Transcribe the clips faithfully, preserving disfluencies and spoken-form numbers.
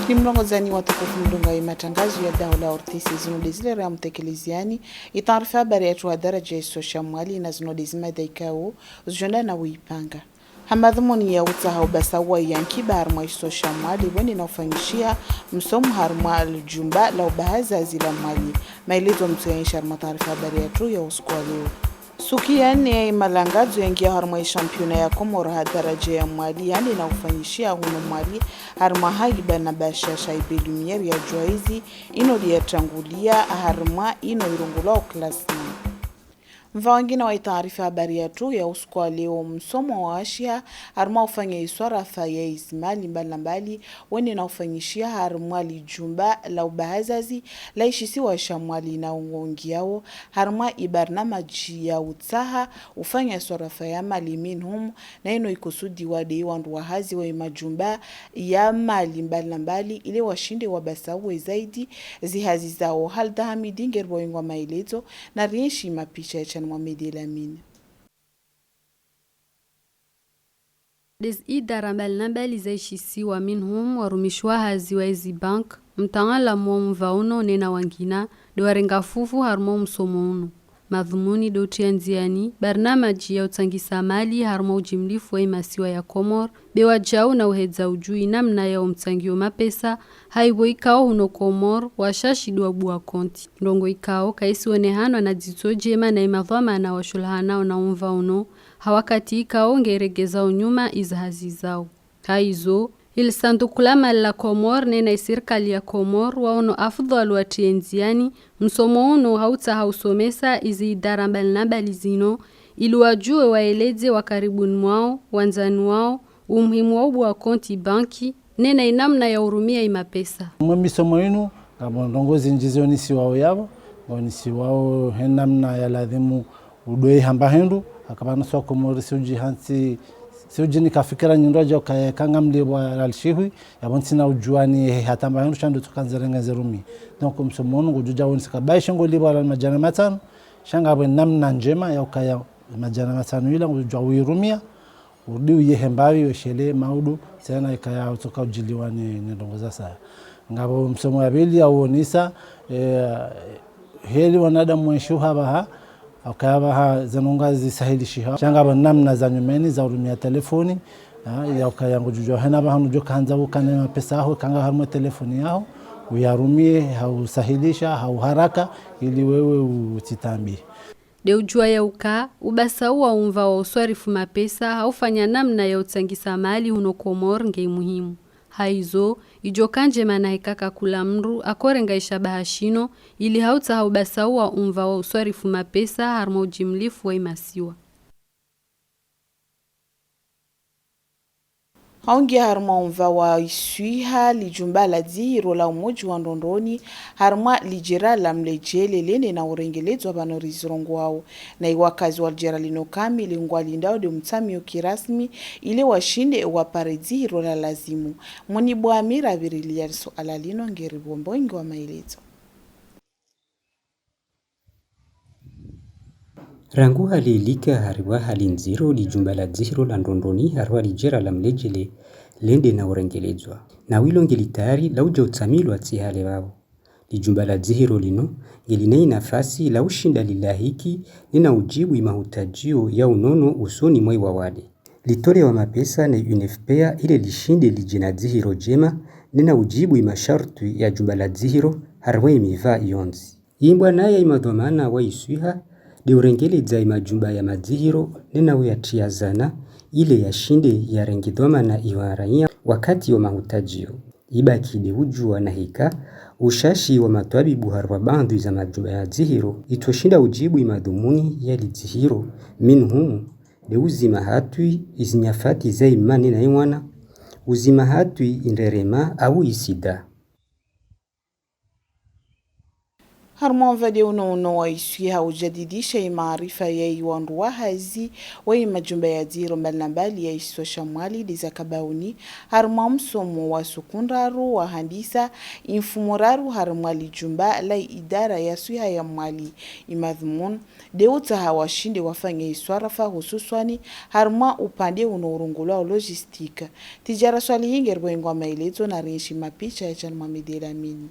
Ni mlongozi watukufu mdunga ye matangazo ya daula O R T C, zino de zile riamtekeleziani, i taarifa habari yatru ya daraja ya isiwa sha Mwali, na zino de zimada ikao zo jenda na uipanga. Ha madhumuni ya utsaha ubasau wa yankiba harimwa isiwa sha Mwali, wende na ufanyishiha msomo harimwa lijumba la ubahazazi la Mwali. Maelezo mtsoyanisha harimwa taarifa habari yatru ya usiku wa leo. Suku ya nne ya imalangazo yangia harimwa ishampiona ya Komoro ha daraja ya Mwali, yende na ufanyishiha hunu Mwali, harimwa haiba na bashasha ibe lumière ya Jwaizi, ino de yatangulia harimwa ino irongolwao classement. Mva wangina wa itaarifa habari yatru ya usiku wa leo, msomo wa washiha harimwa ufanya iswarafa ya izimali mbali na mbali, wende na ufanyishiha harimwa lijumba la ubahazazi la ishisiwa sha Mwali na ungongi yao harimwa ibarnamaji ya utsaha ufanya swarafa ya mali minhum, na ino ikusudiwa de wandru wa hazi wa imajumba ya mali mbali na mbali, ile washinde wabasaue zaidi zihazi zao. Halda Hamidi ngeri boingwa maelezo, na rienshi mapicha ya Chan Mohamed Elamine. Des idara mbali na mbali za ishisiwa minhum warumishi wa hazi wa izi bank, mtaalamu wa umva uno nena wangina, de warenga fufu harimwa umsomo uno. Madhumuni de utria nziani barnamaji ya utsangisa mali harimwa ujimlifu wa imasiwa ya Komor, be wajau na uhedza ujui namna ya umtsangio mapesa, haibo ikao huno Komor washashi de wabua konti. Ndrongo ikao kaisi onehanwa na dziso jema na imadhwamana washulahanao na umva uno, ha wakati ikao nge iregezao nyuma iza hazi zao. Haizo, ilisanduku la mali la Komor nena isirikali ya Komor waono afudhwali watrie nziani msomo uno ha utsaha usomesa izi idara mbali na mbali zino, ili wajue waeleze wakaribuni mwao, wanzani wao, umuhimu wa ubua konti banki, nena inamna ya urumia imapesa. Mwe misomo inu, ngabo ndrongo zinji zionisiwao yabo, ngionisiwao he namna ya lazimu udwe hamba hindru, akaba na swa Komori si uji hansi, si uji ni kafikira nyindwa jo kaya kanga mlibwa la lishihwi, yabo nsi na ujua ni he hatamba hindru shandu tukanzerenga zerumi. Donc, msomo unu ngujuja woni sika bai shingo libwa la majana matanu, shanga bwe namna njema ya ukaya majana matanu ila ngujua uirumia, Urudi uye he mbavi weshele maudu, sena ikaya utoka ujiliwa ni, ni ndrongo za saya. Ngabo msomo ya bili ya uonisa, eh, heli wanadamu wenshi uhaba ha, ukaya baha zanunga zisahilishiha. Shanga bo namna za nyumeni za urumia telefoni, ya, ya ukaya ngujujua hena baha nujo kanza ukane mapesa aho, kanga harumwa telefoni yaho, uyarumie, ha usahilisha, ha uharaka, ili wewe u-, utitambi. De ujua ya uka, ubasau wa umva wa uswarifu mapesa ha ufanya namna ya utsangisa mali huno Komor nge muhimu. Haizo, ijo ka njema na hekaka kula mndru akorenga ishabaha shino, ili ha utsaha ubasau wa umva wa uswarifu mapesa harumwa ujimlifu wa imasiwa. Haungia harumwa umva wa iswiha lijumba la dzihiro la umuji wa Ndondoni, harumwa lijera la Mlejele lende na urengeledzwa bano rizirongo wao. Na iwakazi wa lijera lino kamili ngwa lindao de umtsamio kirasmi, ile washinde wapare dzihiro la lazimu. Moni bwa mira virili ya liso ala lino ngeri bombongi wa maelezo. Rangu hali ilika haribwa hali ndziro lijumba la dzihiro la Ndondoni haribwa lijera la Mlejele lende na urengeledzwa. Na wilo nge litayari la uja utsamilwa tsi hale vavo. Lijumba la dzihiro lino nge lina inafasi la ushinda lilahiki nena ujibu imahutajio ya unono usoni mwa iwawade. Litolewa mapesa na UNFPA ile lishinde lije na dzihiro jema nena ujibu imasharutwi ya jumba la dzihiro haribwa imiva yonzi. Imbwa naye imadhwamana wa iswiha de urengeledza imajumba ya madzihiro nena uyatia zana ile yashinde yarenge dhwamana iwa raia wakati wa mahutajio. Ibaki de ujua na hika ushashi wa matwabibu haribwa bandhwi za majumba ya dzihiro itoshinda ujibu imadhumuni ya lidzihiro minhumu de uzima hatwi izinyafati za imane na imwana, uzima hatwi inrerema au isida. Harumwa mva de unounou wa iswi ha ujadidisha imaarifa ya iwandru wa hazi wa imajumba ya diro mbali na mbali ya isiwa sha Mwali de zakabauni, harumwa msomo wa suku ndraru wa handisa imfumo raru harumwa lijumba la idara ya swiha ya Mwali. Imadhumun de utaha washinde wafanya iswarafa, hususwani harumwa upande unourongolwao logistique. Tijara Swalihi nge riboingwa maelezo na rienshi mapicha ya Chan Mohamed El Amine.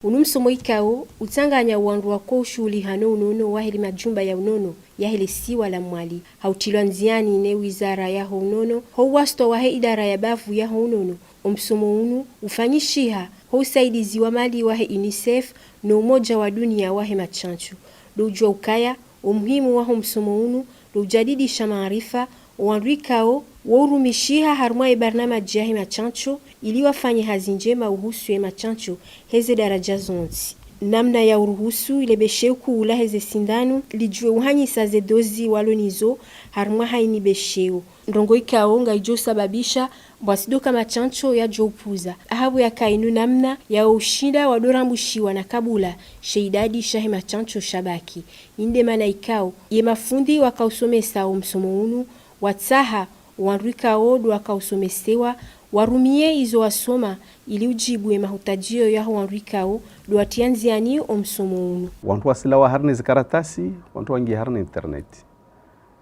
Unu msomo ikao utanganya wandru wa ko ushuhuliha no unono wa hele majumba ya unono ya hele siwa la Mwali. Hautilwa nziani ne wizara ya ho unono, ho uwastwa wa he idara ya bavu ya ho unono, o msomo unu ufanyishiha ho usaidizi wa mali wa he UNICEF no Umoja wa Dunia wa he machancho. Do ujua ukaya o muhimu wa ho msomo unu do ujadidisha maarifa o wandru ikao wo urumishiha harumwa e barnamaji ya he machancho, ili wafanye hazi njema uhusu e machancho he ze daraja zontsi. Namna ya uruhusu ile besheo kuu la he ze sindanu lijue uhanyisa ze dozi walo nizo harumwa haini besheo. Ndrongo ikao ngaijo sababisha mbwa sidoka machancho yajo upuza. Ahabu yaka inu namna ya ushinda wado rambushiwa na kabula she idadi sha he machancho shabaki. Ni nde mana ikao ye mafundi waka usomesa o msomo unu watsaha o wandru ikao do waka usomesewa warumie izo wasoma ili ujibu e mahutajio ya ho wandru ikao do watia nziani o msomo unu. Wandru wasilawa harina ze karatasi, wandru wangia harina internet.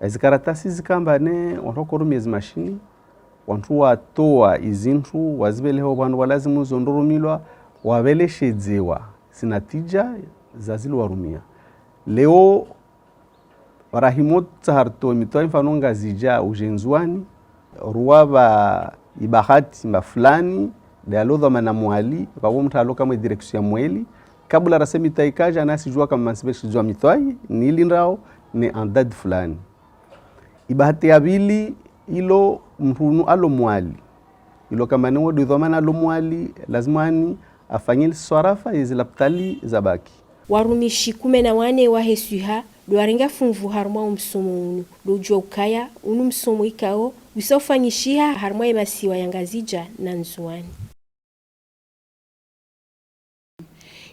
E ze karatasi zikamba ne wandru wako rumia ze mashini, wandru watoa e zintru, wazibeleha o bandu walazimu zo ndo rumilwa, wabeleshe zewa, sina tija, zazili warumia. Leo, warahimo tsaha rto mitwai mfano Ngazidja uje Ndzuani, rua ba ibahati mba fulani, de alo dhwamana Mwali, babo mtra alo kamwe direction ya Mwali, kabula rase mitwai kaja, nasi jua kama mansi be shijua mitwai, ni ili ndrao, ne en date fulani. Ibahati ya bili, ilo mrunu alo Mwali. Ilo kama ne wo de dhwamana alo Mwali, lazima ani afanye swarafa ye ze lapitali zabaki. Warumishi kume na wane wa he swiha do warenga funvu harumwa o msomo unu. Do ujua ukaya unu msomo ikao wisa ufanyishiha harumwa e masiwa ya Ngazidja na Ndzuani.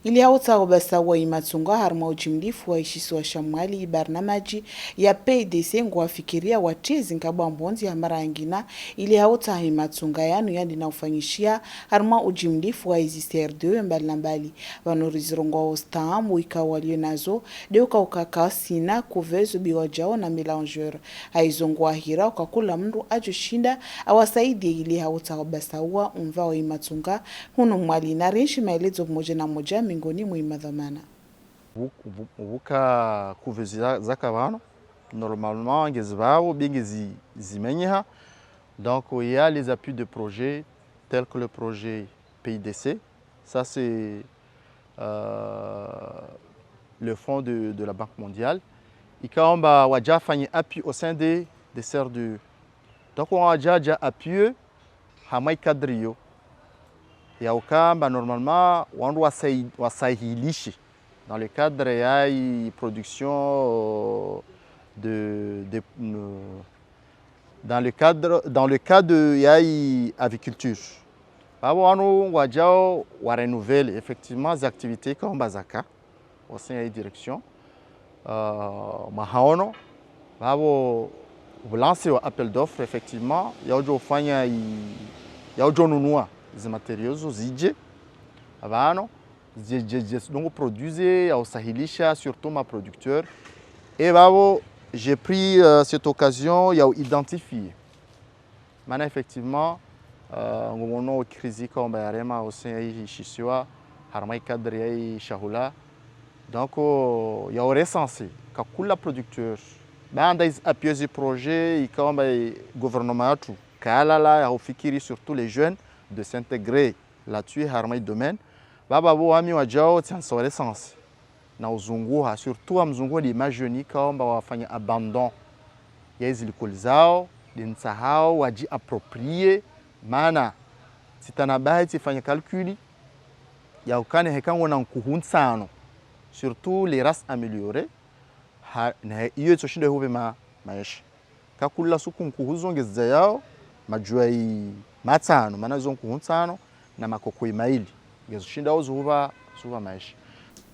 Ili hauta ubasaua i matunga harumwa ujimlifu wa ishisiwa sha Mwali, i barnamaji ya P D C ngwa fikiria watie zinkabwa mbonzi ha mara yangina ili hauta i matunga yanu yandi na ufanyishia harumwa ujimlifu wa izi C R D E mbali na mbali. Vano rizirongoa o stambu ikao walio nazo, de ukauka kasina, couveuse, biwajao na mélangeur. Haizongo wahira uka kula mndru ajo shinda awasaidie ili hauta wabasaua umva wa i matunga hunu Mwali. Na rienshi maelezo moja na moja mingoni mwa i madhwamana. Vu-, vu-, vuka couveuse za-, zaka vano, normalement, nge zivavo, be nge zi-, zimenyeha. Donc, il y a les appuis de projets tels que le projet P I D C. Ça, c'est, euh, le fonds de, de la Banque mondiale. Ikamba waja fanya appui au sein de, de C R D E. Donc, waja ja appuyer harumwa i cadre yo. Ya ukamba, normalement, wandru wasai-, wasahilishe dans le cadre ya i production, euh, de, de, euh, dans le cadre, dans le cadre ya i aviculture. Babo wanu ngwa jao wa renouveler effectivement ze activités kamba zaka au sein ya i direction. Euh, mahaono, babo lancer wa appel d'offres effectivement, ya ujo fanya i, ya ujo nunua ze matériaux zo zije. Abano, je, je, je, donc produire, ya usahilisha surtout ma producteur. Et babo, j'ai pris, euh, cette occasion ya identifier. Mana effectivement, euh, ngomono crise kamba ya rema au sein ya i shisiwa, harumwa i cadre ya i shahula. Donc, euh, ya recenser ka kula producteur. Banda is appuyer projet, i kamba gouvernement ya tu. Kalala, ya ufikiri surtout les jeunes de s'intégrer là-dessus, harumwa i domaine. Babo wami wajao ti ansa recenser. Na uzunguha, surtout wa mzunguha de ma jeunes kamba wafanya abandon ya izi likoli zao, de nsa hao, waji approprier, mana, ti tana bahi ti fanya calcul, ya ukane heka ngo na nkuhu nsano, surtout les races améliorées, ha, na iyo ti shinda huve ma, maesha. Ka kula suku nkuhu zo nge zayao, majua i matsano, mana zo nkuhu nsano, na makoko i maili. Ngezo shinda uzuva, zuva maisha.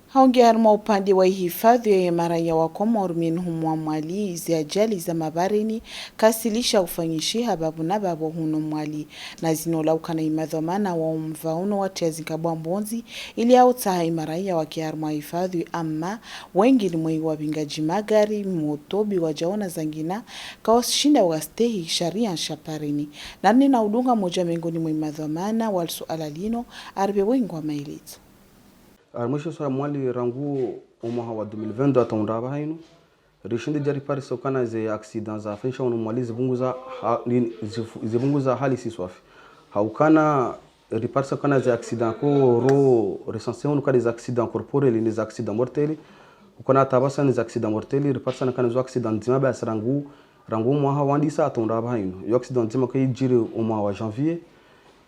Haonge harimwa upande wa ihifadhi ya maraia wa Komoro, minhum wa Mwali, izi ajali za mabarini kasilisha ufanyishiha babu na babu huno Mwali. Na zino laukana imadhwamana wa umva uno watia zinkabwa mbonzi ili autaha imaraia wake harimwa hifadhi, ama wengi ni mwe wabingaji magari, moto, biwajaona zangina, kawashinda wastehi sharia nshaparini. Nani na udunga moja mengoni mwe madhwamana wa lisuala lino, aribe wengi wa maelezo. Harimwa ishe swa Mwali rangu omwaha wa deux mille vingt-deux ata undra aba hainu. Rishindi ja riparisa ukana ze accident zafanyisha unu Mwali zibunguza ha-, ni-, zifu-, zibunguza hali si swafi. Ha ukana riparisa ukana ze accident ko ro recenser unu kade ze accident corporel ni ze accident mortel. Ukana ata basa ni ze accident mortel, riparisa na ukana zo accident nzima basi rangu, rangu mwaha wandisa ata undra aba hainu. Yo accident nzima ke ijiri omwaha wa janvier.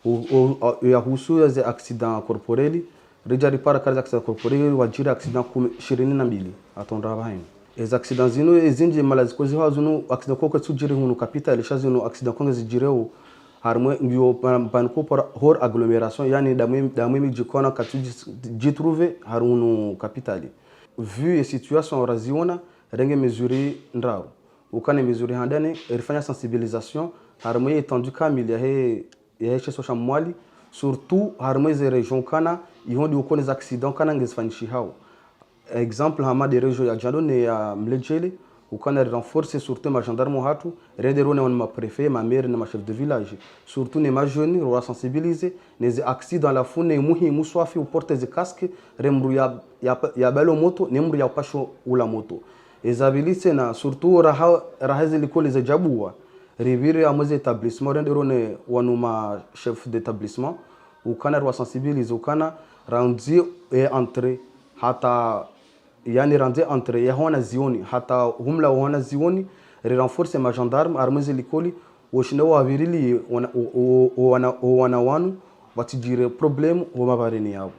U, u, u, ya husu ya ze accident corporel. Rija ripara kade ze accident corporel, wajiri accident kumi, ishirini na mbili ata undra aba hainu. Eze accident zinu, ezindi mala ziko ziha zinu, accident ko ke tsu jiri hunu capitale, sha zinu accident ko nge zijireo harimwa ngio ban, ban ko par hors agglomération, yani damwe, damwe miji kona ka tsu ji, ji trouver hari hunu capitale. Vu e situation raziona, renge mesure ndraru. Ukana mesure handane, rifanya sensibilisation harimwa étendue kamili ya he, ya he ishe swa sha Mwali, surtout harimwa ze région ukana, iho ndi ukona ze accident ukana nge zifanyishihao. Exemple, hama de région ya Djado ne ya Mledjele, ukana rirenforce surtout ma gendarme hatru, rende rone wana ma préfet, ma maire ne ma chef de village. Surtout ne ma jeunes, rwa sensibiliser, ne ze accident la fou ne muhimu swafi uporte ze casque, re mru ya, ya, ya bale moto, ne mru ya upasho ula moto. E zabili sena, surtout raha, raha ze likoli ze jabua. Riviri amwe ze établissement, rende rone wanu ma chef d'établissement, ukana rwa sensibiliser, ukana randi e entrée, hata yani randi e entrée, ya hona zioni, hata humla hona zioni, re renforce ma gendarme, armée ze likoli, washinde wavirili wana, o, o, o wana, o wana wanu, watijire problème, wo mabareni yabo.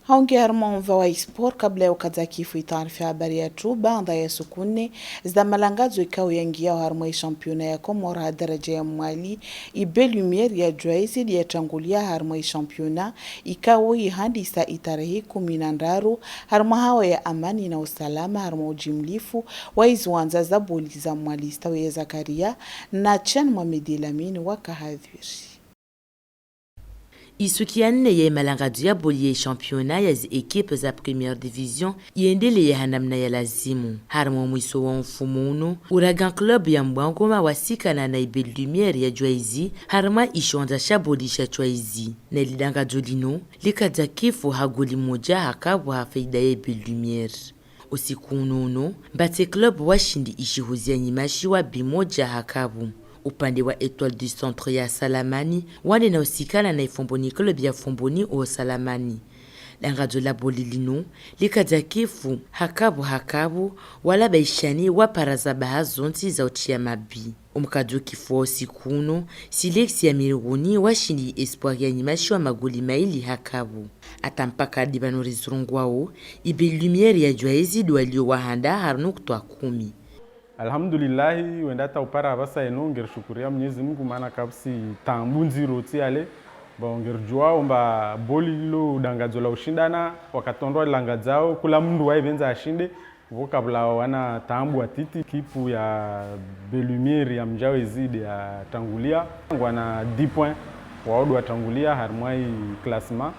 Haonge harimwa umva wa sport kabla ya ukadza kifu itaarifa habari ya tuba, nda ya sukune, za malangazo ikao yangiao harimwa i championnat ya Comores ha daraja ya Mwali, i Belle Lumière ya Djoiezi di yatangulia harimwa i championnat ikao ihandisa itarehi kumi na ndraru harimwa hawa ya amani na usalama harimwa ujimlifu wa iziwanza za boli za Mwali. Stawi ya Zakaria na Chan Mohamed Elamine wa kahadhwiri. I suki ya nne ya i malangazo ya boli ya i championnat ya zi ekipe za première division i endelea ha namna ya lazimu. Harimwa mwiso wa mfumu unu, Ouragan Club ya Mbwangoma wasikana na i Belle Lumière ya Djoiezi harimwa i shiwanza sha boli sha Djoiezi. Na lidangazo lino, lika dza kifu ha goli moja ha kabu ha faida ya i Belle Lumière. Usiku unono, Mbatse Club washindi i shihuzia Nyimashwa bi moja ha kabu. Upande wa Etoile du Centre ya Salamani, wande na usikana na i Fomboni Club ya Fomboni o Salamani. Dangazo la boli lino, lika dza kifu, ha kabu ha kabu, wala baishani wa para za baha zontsi za utia mabi. Umkazo kifu wa usiku uno, Silex ya Miriguni washindi Espoir ya Nyimashwa magoli maili ha kabu. Ata mpaka di bano rizurungwao, i Belle Lumière ya Djoiezi di walio wahanda ha nukutwa kumi. Alhamdulillahi, wenda ata upara abasa eno, ngeri shukuria Mwenyezi Mungu, mana kabu si tambu nziro ti ale. Bon, ngeri jua omba boli lilo dangazo la ushindana, wakatondwa langa dzao, kula mundu wa ivenza ashinde. Vo kabla wana tambu wa titi, ekipu ya Belle Lumière ya Mdjawe Zide ya tangulia, ngwa na dix points. Wao ndo wa tangulia harimwa i classement,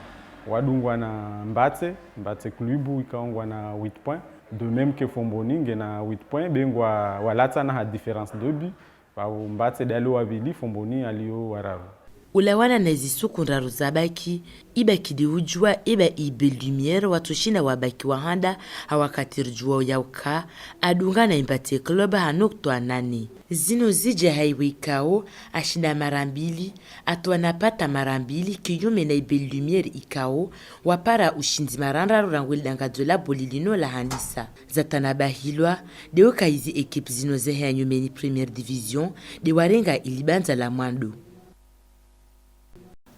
wadungwa na Mbatse, Mbatse Club ikao ngwa na huit points. De même que Fomboni nge na huit points, be ngwa walatsana ha différence de but. Bau Mbatse dali wa vili, Fomboni ali yo wa raru. Ulawana na ezi suku ndraru za baki, i baki di ujua eba i Belle Lumière wa tushina wa baki wa handa, ha wakati rujua yauka, adunga na i Mbatse Club ha nukutwa nane. Zino zija ha iwe ikao, ashinda mara mbili, atoa na pata mara mbili, kinyume na i Belle Lumière ikao, wa para ushindi mara ndraru rangu lidangazo la boli lino la handisa. Za tana bahilwa, de uka izi ekipe zino zehe ya nyumeni première division, de warenga i libanza la mwando.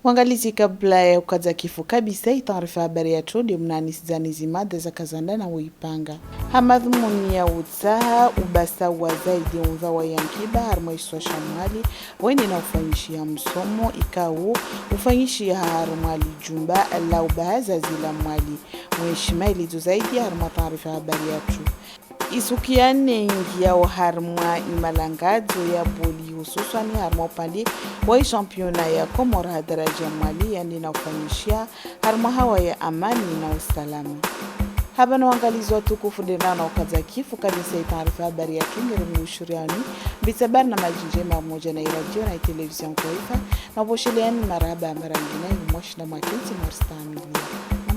Wangalizi, kabla ya ukadza kifu kabisa i taarifa habari yatru, nde mnani sidza ni zimada za kazanda na uipanga. Ha madhumuni ya utsaha ubasaua zaidi umva wa yankiba harimwa isiwa sha Mwali, wene na ufanyishiha msomo ikau ufanyishiha harimwa lijumba la ubaha zazi la Mwali. Mwenshi maelezo zaidi harimwa taarifa habari yatru. Isukia ne ingia harimwa imalangazo ya boli, hususwani harimwa upande wa i championnat ya Comores ha daraja Mwali, yande na ufanyishiha harimwa hawa ya amani na usalama. Haba na wangalizi watukufu, nde na ukadza kifu kabisa i taarifa habari yatru, ngere ngushuriani mbitsa bari na maji njema moja na i radio na i television taifa, na ubosheleani marahaba ya mara ngina, i mwashi na mwakiti mwaristamiliya.